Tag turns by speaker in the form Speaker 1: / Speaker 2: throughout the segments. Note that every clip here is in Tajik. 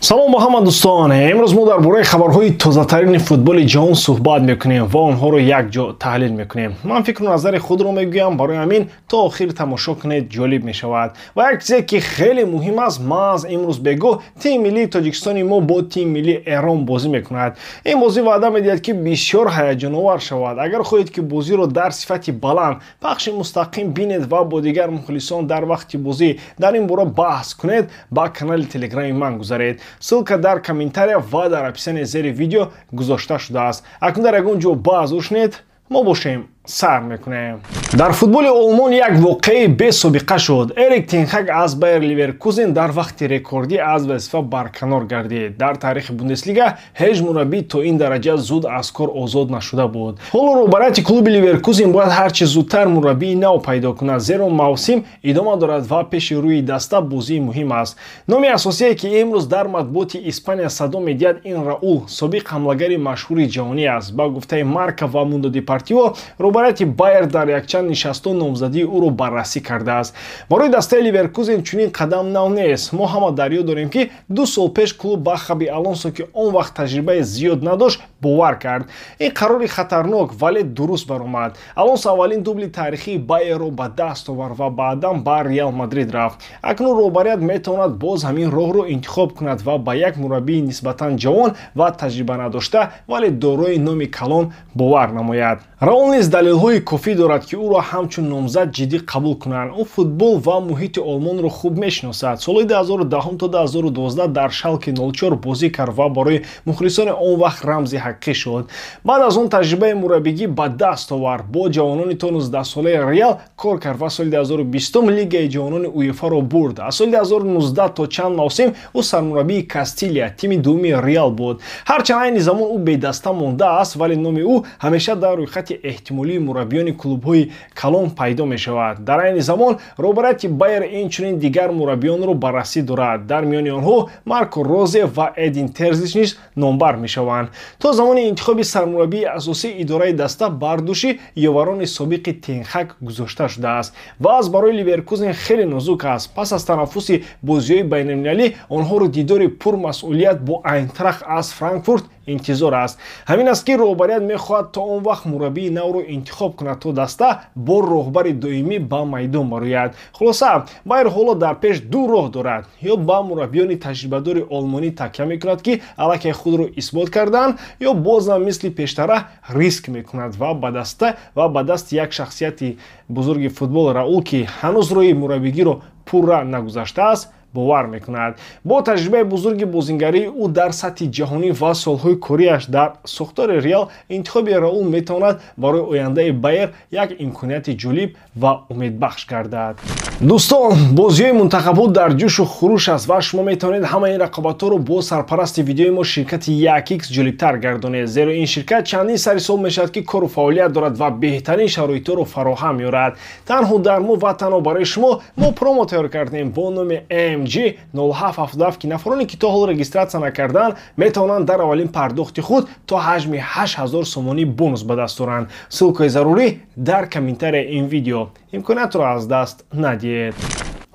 Speaker 1: Салом ба ҳама дӯстон. Имрӯз мо дар бораи хабарҳои тозатарини футболи ҷаҳон суҳбат мекунем ва онҳоро якҷо таҳлил мекунем. Ман фикру назари худро мегӯям, барои ҳамин то охир тамошо кунед, ҷолиб мешавад. Ва як чизе ки хеле муҳим аст, маҳз имрӯз бегоҳ тими миллии Тоҷикистони мо бо тими миллии Эрон бозӣ мекунад. Ин бозӣ ваъда медиҳад, ки бисёр ҳаяҷоновар шавад. Агар хоҳед, ки бозиро дар сифати баланд пахши мустақим бинед ва бо дигар мухлисон дар вақти бозӣ дар ин бора баҳс кунед, ба канали телеграми ман гузаред. Ссылка дар комментария ва дар описании зери видео гузошта шудааст. Акнун дар ягон ҷо баҳс ушнед, мо бошем, сар мекунем. Дар футболи Олмон як воқеаи бесобиқа шуд. Эрик тен Хаг аз Байер Ливеркузен дар вақти рекордӣ аз вазифа барканор гардид. Дар таърихи Бундеслига ҳеҷ мураббӣ то ин дараҷа зуд аз кор озод нашуда буд. Ҳоло роҳбарияти клуби Ливеркузен бояд ҳарчи зудтар мураббии нав пайдо кунад, зеро мавсим идома дорад ва пеши рӯи даста бозии муҳим аст. Номи асосие, ки имрӯз дар матбуоти Испания садо медиҳад, ин Раул, собиқ ҳамлагари машҳури ҷаҳонӣ аст. Ба гуфтаи Марка ва Мундо Депортиво, роҳбарияти Байер дар якчанд нишастҳо номзадии ӯро баррасӣ кардааст. Барои дастаи Ливеркузен чунин қадам нав нест. Мо ҳама дар ёд дорем, ки 2 сол пеш клуб ба Хаби Алонсо, ки он вақт таҷрибаи зиёд надошт, бовар кард. Ин қарори хатарнок, вале дуруст баромад. Алонсо аввалин дубли таърихии Байерро ба даст овард ва баъдан ба Реал Мадрид рафт. Акнун роҳбарият метавонад боз ҳамин роҳро интихоб кунад ва ба як мураббии нисбатан ҷавон ва таҷриба надошта, вале дорои номи калон бовар намояд. Раул низ далелҳои кофӣ дорад, ки ӯро ҳамчун номзад ҷиддӣ қабул кунанд. Ӯ футбол ва муҳити Олмонро хуб мешиносад. Солҳои 2010 то 2012 дар Шалке 04 бозӣ кард ва барои мухлисони он вақт рамзи ҳақиқӣ шуд. Баъд аз он таҷрибаи мураббигӣ ба даст овард, бо ҷавонони то 19-солаи Реал кор кард ва соли 2020 Лигаи ҷавонони УЕФАро бурд. Аз соли 2019 то чанд мавсим ӯ сармураббии Кастилия, тими дуввуми Реал, буд. Ҳарчанд айни замон ӯ бедаста мондааст, вале номи ӯ ҳамеша дар рӯйхати эҳтимолии мураббиёни клубҳои калон пайдо мешавад. Дар айни замон роҳбарияти Байер инчунин дигар мураббиёнро баррасӣ дорад. Дар миёни онҳо Марко Розе ва Эдин Терзич низ номбар мешаванд. То замони интихоби сармураббии асосӣ идораи даста бар дӯши ёварони собиқи Тен Хаг гузошта шудааст. Вазъ барои Ливеркузен хеле нозук аст. Пас аз танаффуси бозиҳои байналмилалӣ онҳоро дидори пурмасъулият бо Айнтрахт аз Франкфурт интизор аст. Ҳамин аст, ки роҳбарият мехоҳад то он вақт мураббии навро интихоб кунад, то даста бо роҳбари доимӣ ба майдон барояд. Хулоса, Байер ҳоло дар пеш ду роҳ дорад: ё ба мураббиёни таҷрибадори олмонӣ такя мекунад, ки аллакай худро исбот карданд, ё бозам мисли пештара риск мекунад ва ба даста ва ба дасти як шахсияти бузурги футбол, Раул, ки ҳанӯз роҳи мураббигиро пурра нагузаштааст, бовар мекунад. Бо таҷрибаи бузурги бозингарии ӯ дар сатҳи ҷаҳонӣ ва солҳои кориаш дар сохтори Реал, интихоби Раул метавонад барои ояндаи Байер як имконияти ҷолиб ва умедбахш гардад. Дӯстон, бозиҳои мунтахабҳо дар ҷӯшу хуруш аст ва шумо метавонед ҳамаи ин рақобатҳоро бо сарпарасти видеои мо, ширкати 1x, ҷолибтар гардонед, зеро ин ширкат чандин сари сол мешавад, ки кору фаъолият дорад ва беҳтарин шароитҳоро фароҳам меорад. Танҳо дар мо ва танҳо барои шумо мо промо тайёр кардем бо номи MG 0777, ки нафароне, ки то ҳол регистрация накардаанд, метавонанд дар аввалин пардохти худ то ҳаҷми 8000 сомонӣ бонус ба даст оранд. Ссылкаи зарурӣ дар комментарияи ин видео. Имкониятро аз даст надиҳед.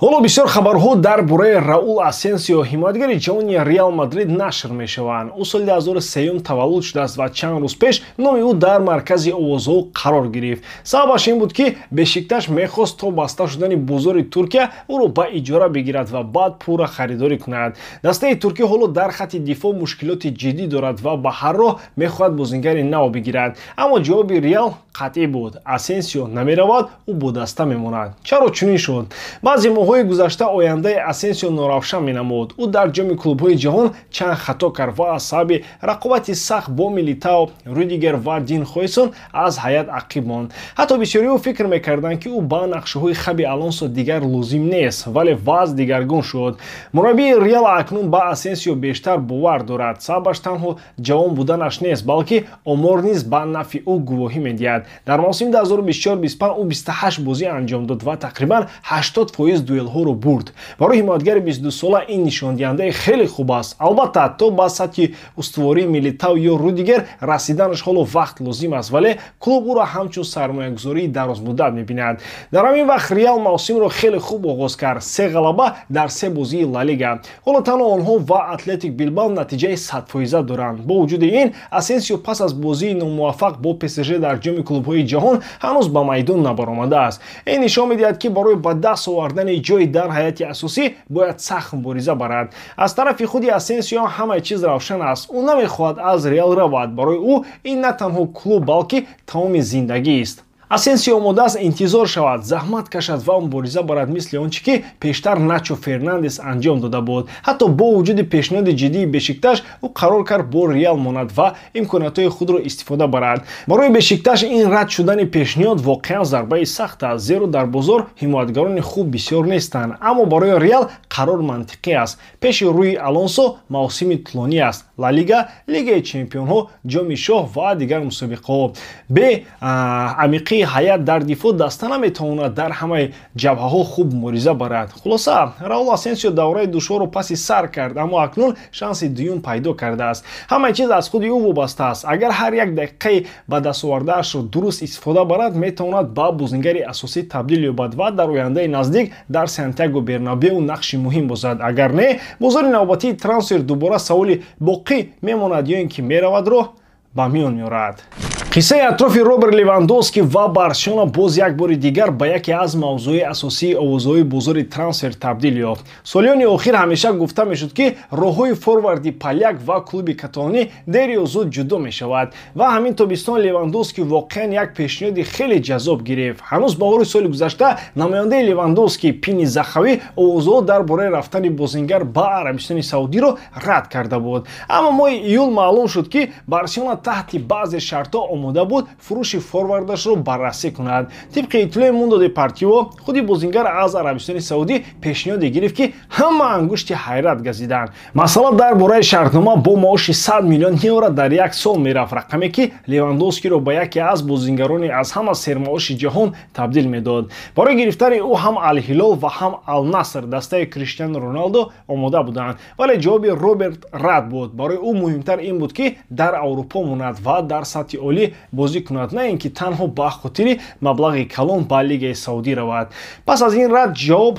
Speaker 1: Ҳоло бисёр хабарҳо дар бораи Раул Асенсио, ҳимоятгари ҷавони Реал Мадрид, нашр мешаванд. Ӯ соли 2003 таваллуд шудааст ва чанд рӯз пеш номи ӯ дар маркази овозҳо қарор гирифт. Сабабаш ин буд, ки Бешикташ мехост то баста шудани бозори Туркия ӯро ба иҷора бигирад ва баъд пурра харидорӣ кунад. Дастаи туркӣ ҳоло дар хатти дифоъ мушкилоти ҷиддӣ дорад ва ба ҳар роҳ мехоҳад бозингари нав бигирад. Аммо ҷавоби Реал қатъӣ буд: Асенсио намеравад, ӯ бо даста мемонад. Чаро чунин шуд? Баъзе моҳҳои гузашта ояндаи Асенсио норавшан менамуд. Ӯ дар Ҷоми клубҳои ҷаҳон чанд хато кард ва аз сабаби рақобати сахт бо Милитао, Рюдигер ва Дин Хойсон аз ҳайат ақиб монд. Ҳатто бисёриҳо фикр мекарданд, ки ӯ ба нақшаҳои Хаби Алонсо дигар лозим нест, вале вазъ дигаргун шуд. Мураббии Реал акнун ба Асенсио бештар бовар дорад. Сабабаш танҳо ҷавон буданаш нест, балки омор низ ба нафъи ӯ гувоҳӣ медиҳад. Дар мавсими 2024-25 ӯ 28 бозӣ анҷом дод ва тақрибан 80% дуэлҳоро бурд. Барои ҳимоятгари 22-сола ин нишондиҳандаи хеле хуб аст. Албатта, то ба сатҳи устувории Милитао ё Рудигер расиданаш ҳоло вақт лозим аст, вале клуб ӯро ҳамчун сармоягузории дарозмуддат мебинад. Дар ҳамин вақт Реал мавсимро хеле хуб оғоз кард: се ғалаба дар се бозии Ла Лига. Ҳоло танҳо онҳо ва Атлетик Билбао натиҷаи 100% доранд. Бо вуҷуди ин, Асенсио пас аз бозии номуваффақ бо ПСЖ дар Ҷоми клубҳои ҷаҳон ҳанӯз ба майдон набаромадааст. Ин нишон медиҳад, ки барои ба даст овардани ҷой дар ҳайати асосӣ бояд сахт мубориза барад. Аз тарафи худи Асенсио ҳамаи чиз равшан аст: ӯ намехоҳад аз Реал равад. Барои ӯ ин на танҳо клуб, балки тамоми зиндагист. Асенсио омода аст интизор шавад, заҳмат кашад ва мубориза барад, мисли он чӣ ки пештар Начо Фернандес анҷом дода буд. Ҳатто бо вуҷуди пешниҳоди ҷиддии Бешикташ, ӯ қарор кард бо Реал монад ва имкониятҳои худро истифода барад. Барои Бешикташ ин рад шудани пешниҳод воқеан зарбаи сахт аст, зеро дар бозор ҳимоятгарони хуб бисёр нестанд. Аммо барои Реал қарор мантиқӣ аст. Пеши рӯи Алонсо мавсими тӯлонӣ аст: Ла Лига, Лигаи чемпионҳо, Ҷоми Шоҳ ва дигар мусобиқаҳо. Бе амиқии ҳайат дар дифоъ даста наметавонад дар ҳамаи ҷабҳаҳо хуб мубориза барад. Хулоса, Раул Асенсио давраи душворро паси сар кард, аммо акнун шанси дуюм пайдо кардааст. Ҳамаи чиз аз худи ӯ вобаста аст. Агар ҳар як дақиқаи ба дастовардаашро дуруст истифода барад, метавонад ба бозингари асосӣ табдил ёбад ва дар ояндаи наздик дар Сантяго Бернабеу нақши муҳим бозад. Агар не, бозори навбатии трансфер дубора саволи боқӣ мемонад ё ин ки меравад роҳ ба миён меорад. Қиссаи атрофи Роберт Левандовски ва Барселона боз як бори дигар ба яке аз мавзӯи асосии овозҳои бозори трансфер табдил ёфт. Солиёни охир ҳамеша гуфта мешуд, ки роҳҳои форварди поляк ва клуби каталонӣ дер ё зуд ҷудо мешавад, ва ҳамин тобистон Левандовски воқеан як пешниҳоди хеле ҷаззоб гирифт. Ҳанӯз баҳори соли гузашта намояндаи Левандовски Пини Захавӣ овозҳо дар бораи рафтани бозингар ба Арабистони Саудиро рад карда буд. Аммо моҳи июл маълум шуд, ки Барселона таҳти баъзе шартҳо омода буд фурӯши форвардашро баррасӣ кунад. Тибқи иттилои Мундо Депортиво, худи бозингар аз Арабистони Саудӣ пешниҳоде гирифт, ки ҳама ангушти ҳайрат газиданд. Масъала дар бораи шартнома бо маоши 100 миллион евро дар як сол мерафт, рақаме ки Левандовскиро ба яке аз бозингарони аз ҳама сермаоши ҷаҳон табдил медод. Барои гирифтани ӯ ҳам Алҳилол ва ҳам Алнаср, дастаи Криштиану Роналдо, омода буданд, вале ҷавоби Роберт рад буд. Барои ӯ муҳимтар ин буд, ки дар Аврупо монад ва дар сатҳи олӣ бозӣ кунад, на ин ки танҳо ба хотири маблағи калон ба Лигаи Саудӣ равад. Пас аз ин рад ҷавоб,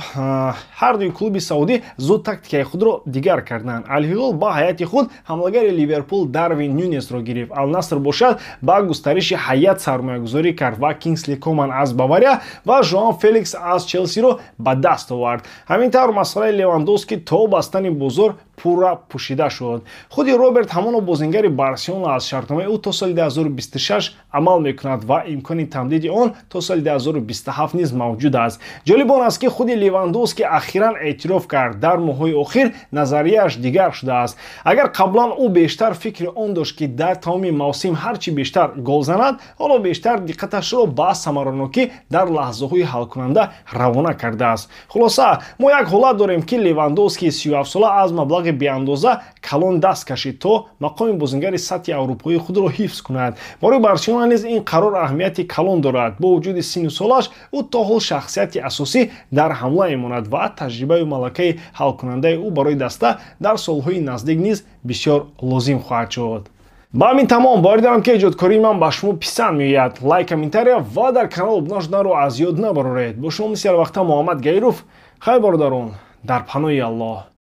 Speaker 1: ҳардуи клуби саудӣ зуд тактикаи худро дигар карданд. Алҳилол ба ҳайати худ ҳамлагари Ливерпул Дарвин Нюнесро гирифт. Алнаср бошад, ба густариши ҳайат сармоягузорӣ кард ва Кингсли Коман аз Бавария ва Жоан Феликс аз Челсиро ба даст овард. Ҳамин тавр масъалаи Левандовски то бастани бозор пурра пӯшида шуд. Худи Роберт ҳамоно бозингари Барселона аз шартномаи ӯ то соли 2026 амал мекунад ва имкони тамдиди он то соли 2027 низ мавҷуд аст. Ҷолиб он аст, ки худи Левандовски ахиран эътироф кард, дар моҳҳои охир назарияаш дигар шудааст. Агар қаблан ӯ бештар фикри он дошт, ки дар тамоми мавсим ҳар чӣ бештар гол занад, ҳоло бештар диққаташро ба самаранокӣ дар лаҳзаҳои ҳалкунанда равона кардааст. Хулоса, мо як ҳолат дорем, ки Левандовски 37-сола аз маблағи беандоза калон даст кашид, то мақоми бозингари сатҳи аврупоии худро ҳифз кунад. Барои Барселона низ ин қарор аҳамияти калон дорад. Бо вуҷуди синну солаш, ӯ то ҳол шахсияти асосӣ дар ҳамла мемонад ва таҷрибаю малакаи ҳалкунандаи ӯ барои даста дар солҳои наздик низ бисёр лозим хоҳад шуд. Ба ҳамин тамом. Боварӣ дорам, ки эҷодкории ман ба шумо писанд меояд. Лайк, комментария ва дар канал обуна шуданро аз ёд набароред. Бо шумо мисли ҳарвақта Муҳаммад Гаиров. Хайр, бародарон, дар паноҳи Аллоҳ.